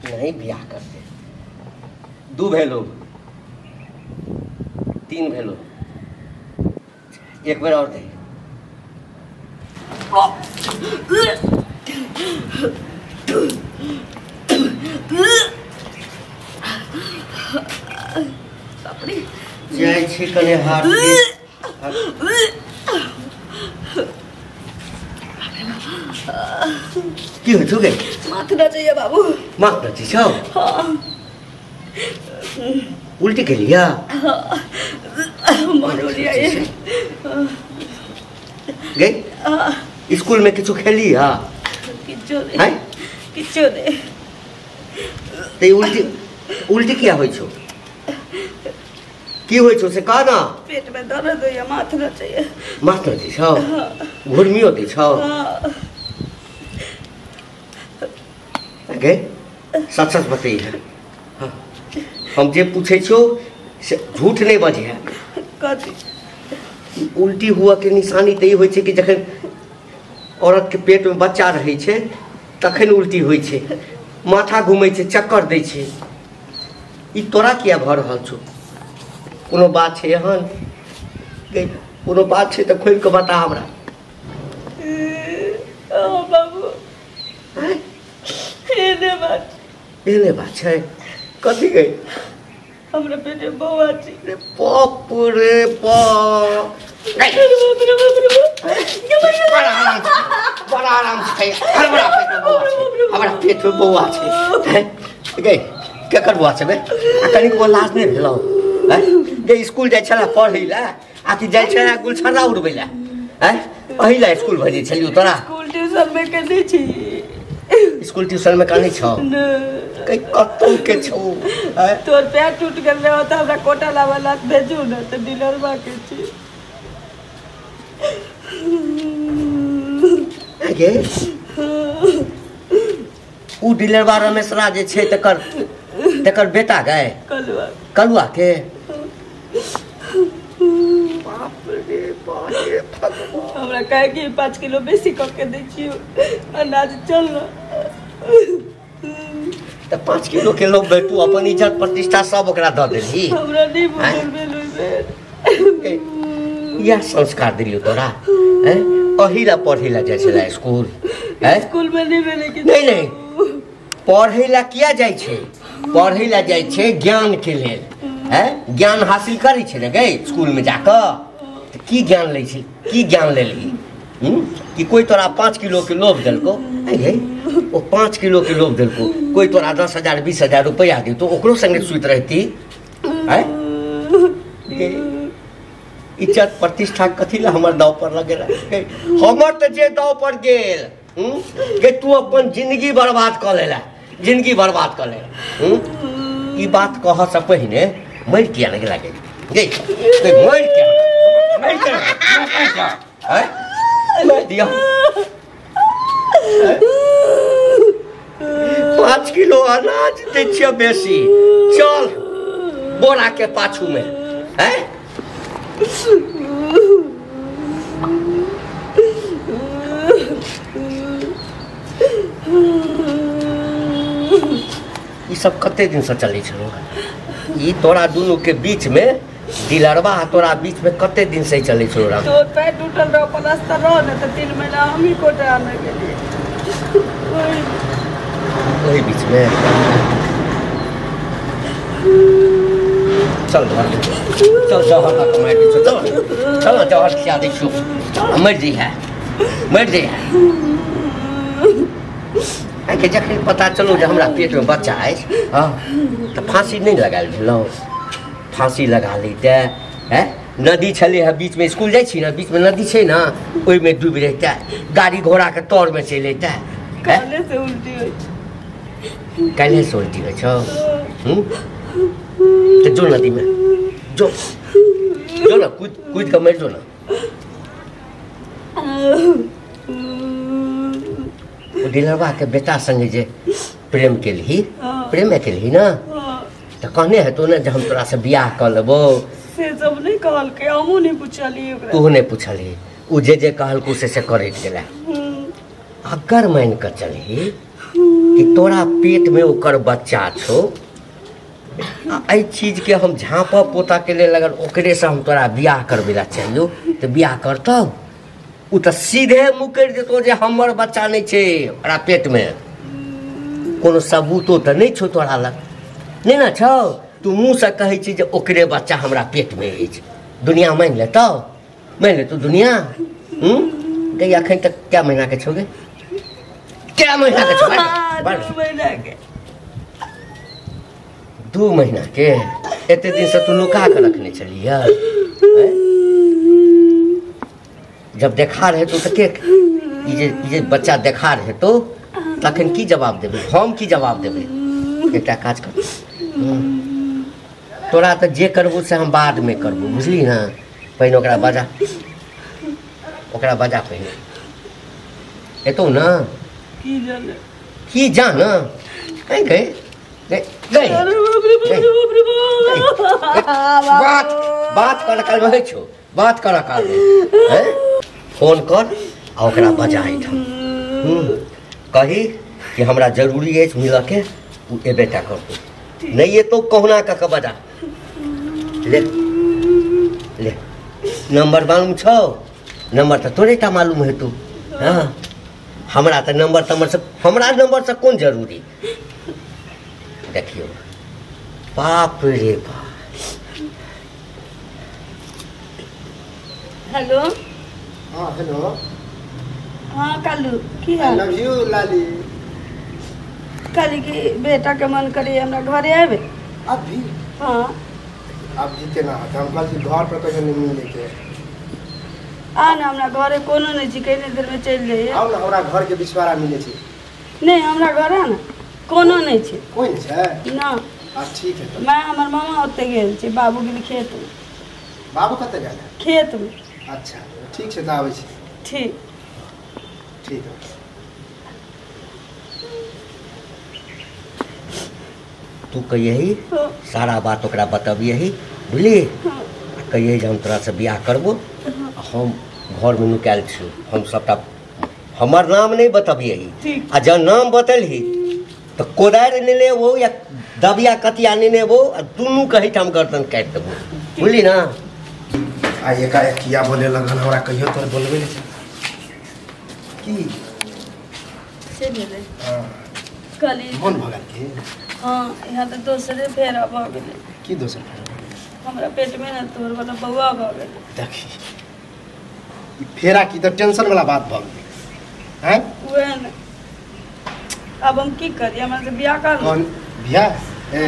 नहीं बियाह करते। 2 भेलो, 3 भेलो, एक बेर और दे। जाइ छी कने हाथ की होइ छौ गे? माथ नचैया बाबू। माथ नचै छौ? उल्टी केलिया? गे स्कूल में किछु खेली? हा किछु नहीं, किछु नहीं। ते उल्टी उल्टी किया होइ छौ? की होइ छौ से कह ना। पेट में दर्द होइया, माथ नचैया। माथ नचै छौ? घुर्मियो दै छौ? गे सच सच बतैहे, हम जे पूछै छौ से झूठ नहीं बजिहे। कथी? उल्टी हुआ के निशानी तऽ ई होइ छै कि जखन औरत के पेट में बच्चा रहै छै तखन उल्टी होइ छै, माथा घूमै छै, चक्कर दै छै। ई तोरा किया भऽ रहल छौ? कोनो बात छै एहन? कोनो बात छै तऽ खोलि कऽ बता हमरा। बाबू एहने बात, एहने बात छै? कथी गई? हमरा पेट में बौआ छै। रे बाप रे बाप, बड़ा आराम छै। हमरा पेट में बौआ छै, हमरा पेट में बौआ छै। गई केकर बौआ छै बे? आ कनिक लाज नहि भेलौ? गे स्कूल जाइ छला पढ़ै लए आ कि जाइ छला गुलछर्रा उड़बै लए? आँय एहि लए स्कूल भेजै छलियौ तोरा? स्कूल ट्यूशन में कने छी? स्कूल ट्यूशन में कने छौ? कतौ के छौ? तोर पैर टूट गेल रहो तऽ हमरा कोटा लाबऽ ला भेजू ने तऽ डीलरबा के छी। गे उ डीलरबा रमेशरा जे छै तकर तकर बेटा गए कलुआ, कलुआ के? बाप रे बाप रे भगवान, हमरा कहे कि 5 किलो बेसी कऽ के दै छियौ अनाज, चल न। तऽ 5 किलो के लोग तू अपन इज्जत प्रतिष्ठा सब ओकरा दऽ देलही? हमरा नहीं बुझल भेल ओहि बेर। इएह संस्कार देलियौ तोरा? हैं अही ला पढ़ै ला जाइ छलै स्कूल? हैं स्कूल में नहीं भेलै कि? नहीं नहीं, पढ़ै ला किया जाइ छै? पढ़ै ला जाइ छै ज्ञान के लेल। हैं ज्ञान हासिल करै छै ने गई स्कूल में जाकऽ? तऽ की ज्ञान लै छै? की ज्ञान लेलही? कि कोई तोरा 5 किलो के लोभ देलको? हे ओ 5 किलो के लोभ देलको, कोई तोरा 10,000 20,000 रुपया देतो ओकरो संगे सुति रहती? हैं इज्जत प्रतिष्ठा कथी ला हमर दाव पर लगेला? हमर तऽ जे दाव पर गेल गे तू अपन जिंदगी बर्बाद कऽ लेला, जिंदगी बर्बाद कऽ लेला। ई बात कहऽ से पहिने मरि किया नहि गेला गे? गे मरि किया? मरि किया? मरि दिया। 5 किलो अनाज दै छियै बेसी, चल बोरा के पाछू में। हैं ई सब कते दिन से चलै छलो? ई तोरा दुनू के बीच में दिलरबा तोरा बीच में कते दिन से चलै छलो? तोर पैर टूटल रहो, प्लास्टर रहो ने, तऽ 3 महीना हम ही कोटा आने गेलियै ओही बीच में। चल घर चल, जहर ना कमाइ दै छौ, चल चल जहर खिया दै छौ, मरि जइहे, मरि जइहे। के जखन पता चलो जे हमरा पेट में बच्चा अछि, हँ तऽ फांसी नहीं लगायल भेलौ? फांसी लगा लैते। हैं नदी छलै है बीच में, स्कूल जाइ छी ने, बीच में नदी छै ने, ओहिमे डूबि रहिते, गाड़ी घोड़ा के तर में चलि अयते। काल्हि से उल्टी होइ छै। काल्हि से उल्टी होइ छौ? तऽ जो नदी में जो, जो ना कूद कूद कऽ मरि जो ना। डिलरबा के बेटा संगे जे प्रेम केलही, प्रेम केलही ना, तऽ कहने हेतौ ने जे हम तोरा से बियाह कऽ लेबौ? से सब नहीं कहलकै, हमहूँ नहीं पुछलियै ओकरा। तू नहीं पुछलही, उ जे जे कहलकौ से से करैत गेलै। अगर मान कऽ चलही कि तोरा पेट में ओकर बच्चा छौ, एहि चीज के हम झाँपऽ पोता के लेल अगर ओकरे से हम तोरा बियाह करबै ला चाहियो तऽ बियाह करतौ? ओ तऽ सीधे मुकरि जेतौ जे हमर बच्चा नहि छै ओकरा पेट में, कोनो सबूतो तऽ नहि छौ तोरा लग, नहि ने छौ? तू मुँहसँ कहै छी जे ओकरे बच्चा हमरा पेटमे अछि, दुनिया मानि लेतौ? मानि लेतौ दुनिया? गई अखन तक क्या महीना के छौ गे? क्या महीना के छौ? 2 महीना के। 2 महीना के? एते दिन से तू नुका के रखने छलियै? जब देखा रहे तो के ई जे बच्चा देखा रहे तो तखन की जवाब देबै हम? की जवाब देबै? एकटा काज कर, तोरा तऽ जे करबो से हम बादमे करबो, बुझली ने? पहिने ओकरा बजा, ओकरा बजा पहिने, एतौ ने? की जाने, की जान गई गई गई बात बात कर काल रहै छौ, बात कर काल फोन कर आ ओकरा बजा एहिठाम, कही कि हमरा जरूरी अछि मिलऽके, ओ एबे टा करतौ, नहि एतौ कहुना कऽ के बजा ले। ले नंबर मालूम छौ? नंबर तऽ तोरे टा मालूम हेतौ। हाँ हमरा तऽ नंबर तंबर से, हमरा नंबर से कोन जरूरी? देखियौ बाप रे बाप। हेलो। हाँ हेलो। हाँ कालू की हाल? I love you लाली। कहली कि बेटा के मन करी हमरा घरे आबे अभी? हाँ अभी केना होतै? हम कहै छी घर पर कहियो नहि मिले के। आ ना हमरा घरे कोनो नहि छी, कने देर में चलि जाइए। आउ ना हमरा घर के बिछवाड़ा मिले छै। नहीं हमरा घर है ना कोनो नहीं छै। कोई नहीं छै? ना। आ ठीक है। तो मैं हमर मामा ओते गेल छी, बाबू गेल खेत में। बाबू कतऽ गेल? खेत में। अच्छा ठीक छै तऽ आबै छी। ठीक ठीक है। तू कहियही सारा बात ओकरा बतबियही, बुझली? कहियही जे हम तोरासँ बियाह करबो, हम घरमे नुकायल छी, हम सबटा हमर नाम नहि बतबियही, आ जँ नाम बतेलही तऽ कोदारि नेने अबौ या दबिया कतिया नेने अबौ आ दुनूके एहिठाम गर्दन काटि देबौ, बुझली ना? आ एकाएक किया बोले लगल हमरा कहियो तोर बोलबे नहि छै की से भेलै? कहली मन भऽ गेल की? हाँ यहाँ तऽ दोसरे फेरा भऽ गेलै। की दोसर फेरा? हमरा पेटमे ने तोहर वाला बौआ भऽ गेलै। देखी ई फेरा की तऽ टेंशन वाला बात भऽ गेलै। हैं उएह ने, अब हम की करी? हमरा से बियाह कर। कौन बियाह? ए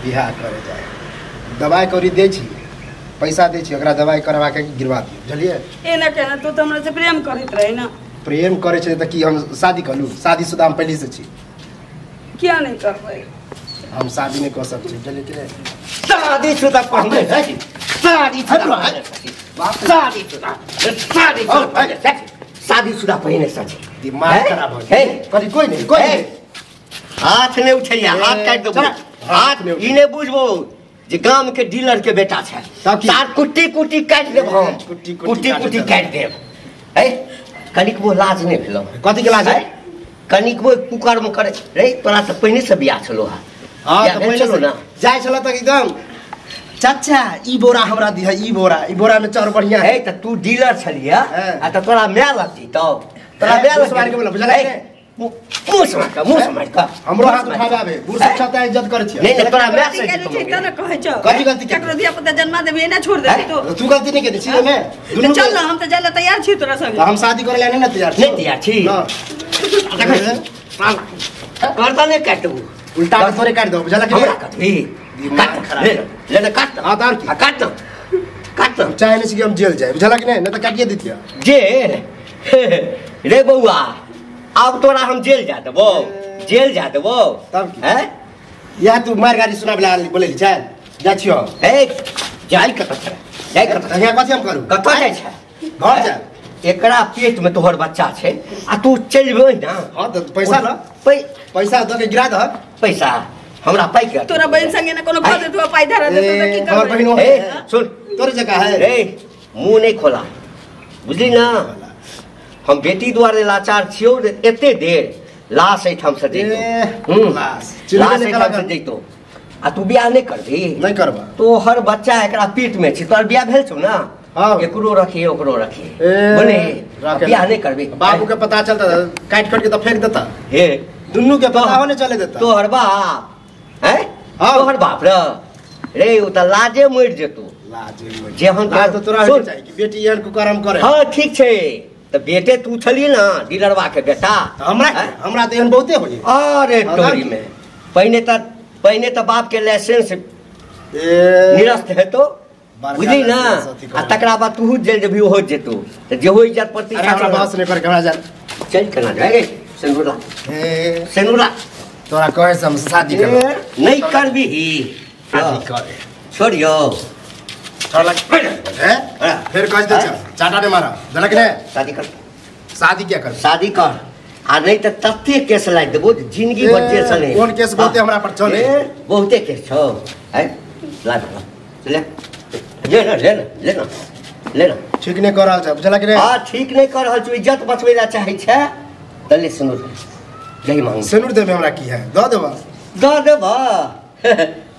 बियाह करे जाए दवाई कौड़ी दै छी, पैसा दै छी, ओकरा दवाई करवा के गिरवा दियौ, बुझलियै? एना केना? तू तऽ हमरा से प्रेम करैत रहे ना। प्रेम करै छै तऽ की हम शादी करू? शादीशुदा हम पहिले से छी। किया नहीं करबै? हम शादी नहीं कर सकते, बुझलियै कि नहि? शादीशुदा पहिने शादीशुदा शादीशुदा पहिने सच दिमाग खराब हो गेल। कथी? कोई नहीं, कोई नहीं। हाथ नहीं उठैया, हाथ काटि देबो। हाथ ई नहि बुझबो जे गाम के डीलर के बेटा छै, तार कुट्टी कुट्टी काटि देब हम, कुट्टी कुट्टी काटि देब। है कनिकबो लाज नहि भेलौ? कथी के लाज है? कनिकबो कुकर्म करे रे, तोरा से पहिने से बियाह छलो। हाँ पहिले से ना जाइ छल तऽ एकदम चाचा ई बोरा हमरा दिह, ई बोरा, ई बोरा में चाउर बढ़िया है। तऽ तू डीलर छलियै आ तऽ तोरा my लगती, तब तोरा my लगती के बोला, बुझलै? मुँह मार के, मुँह मार के हमरो हाथ उठाबे आबे, बूढ़ सब छता इज्जत करै छियै। नहीं नहीं तोरा my से गलती त न कहै छौ। कथी गलती? केकरो धिया पुता जन्मा देबे ना छोड़ देबे तो? तू गलती नहीं केने छी ने? दुनू चल ना, हम त जाय ला तैयार छी तोरा संगे। हम शादी करे ला नहीं ना तैयार छी। नहीं तैयार छी ना। गर्दन नहीं काट देबू, उल्टा के थोड़े काट दो, बुझला कि हमरा काटबी? दिमाग खराब। ले ले ले काट। हां तार की काट काट। चाहे नहीं कि हम जेल जाए, बुझला कि नहीं? नहीं तो काटिए देतिया जेल। रे बौआ अब तोरा हम जेल जा देबो, जेल जा देबो तब की हैं? या तू मार गाड़ी सुनाबे ला बोलेली, चल जा छियो। ए जाई कत छै, जाई कत? यहाँ कथी हम करू? कत जाइ छै? घर जा। एकरा पेट में तोहर बच्चा छै आ तू चलबै ना? हां त पैसा ल, पैसा द के गिरा दह। पैसा हमरा पाइ के तोरा बहिन संगे ना कोनो खा दे, तू पाइ धरा दे तो की करबै? हमर बहिन ए सुन, तोरे जका है रे, मुंह नहीं खोला, बुझली ना? हम बेटी दुआरे लाचार छियौ एते देर, लाश एहिठाम से जैतो। लाश लाश एहिठाम से जैतो। आ तू बियाह नहीं करबी? नहीं करबा। तोहर बच्चा एकरा पीठ में छी, तोहर बियाह भेल छौ ना? एकरो रखिए ओकरो रखिए, बोले बियाह नहीं करबी। बाबू के पता चलता काट काट के तो फेंक देता। हे दुनू के पता होने चले देता। तोहर बाप हैं? तोहर बाप रे रे उ त लाजे मर जेतो। लाजे मर जेहन लाज तो तोरा होय चाही कि बेटी एहन कुकर्म करे। हां ठीक छै, त बेटे तू छली ना डीलरवा के बेटा। हमरा हमरा त एहन बहुते होई। अरे टोरी में पहिने त बाप के लाइसेंस निरस्त हेतो, बुझली ना? आ तकरा बाद तू जेल जेबी हो जेतो, त जे हो इज्जत प्रतिष्ठा। अरे हमरा बहस नहीं कर के हमरा जा चल केना जाए सिंदूरा सिंदूरा तोरा कहे से हम शादी करब नहीं करबी। शादी करे छोड़ियो छोड़ है फिर कह दे चाटा ने मारा जनक ने। शादी कर। शादी क्या कर? शादी कर, आ नहीं त तते केस लाग देबो जिंदगी भर जेल चले। कोन केस बहुते हमरा पर चले? बहुते केस छौ। है ला ले ले ना ले ना ले ना ले ना। ठीक नहीं कर रहल छ बुझला कि नहीं? हां ठीक नहीं कर रहल छ, इज्जत बचबै ला चाहै छ त ले सिनुर दही मांग। सिनुर देबे हमरा की है? द देबा द देबा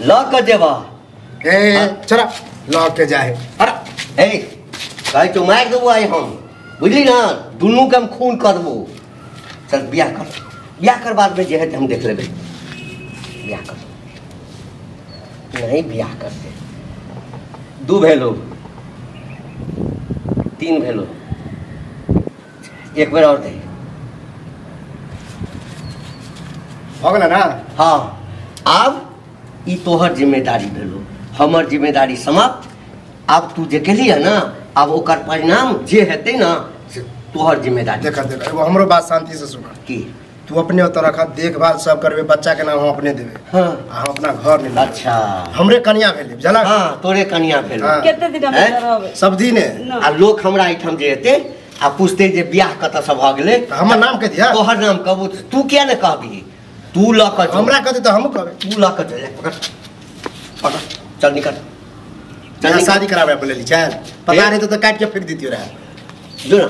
ल के देबा। ए चला ल के जाए। अरे ए कहै तो मार देबो आइ हम, बुझली ना? दुनू के हम खून करबो। चल बियाह कर, बियाह कर बाद में जे है हम देख लेबै। बियाह कर नहीं बियाह करते। 2 भेलो 3 भेलो, एक बेर और दे। हो गेल ना? हाँ आब ई तोहर जिम्मेदारी भेलो, हमर जिम्मेदारी समाप्त। आब तू जे केली है ना, आब ओकर परिणाम जे हेतै ना से तोहर जिम्मेदारी। देख देख एगो हमरो बात शांति से सुन। की? तू अपने ओतऽ रख, देखभाल सब करबे, बच्चा के नाम हम अपने देबे। हाँ। आ हम अपना घर नहीं। अच्छा हमरे कनिया भेलै बुझला? हाँ तोरे कनिया भेलै। हाँ। कते दिन हम रहबै? सब दिने। आ लोक हमरा एहिठाम जे हेतै आ पूछते जे बियाह कतऽ से भऽ गेलै, तऽ हमर नाम कह दिया। तोहर नाम कहबू तू किया ने कहबी? तू लऽ कऽ हमरा कहते तऽ हमहूँ कहबै। तू लऽ कऽ चल, पकड़ पकड़ चल निकल चल। शादी कराबै बोलेली चल, पता नहीं तो काट के फेंक दितियो रहे। जो ना।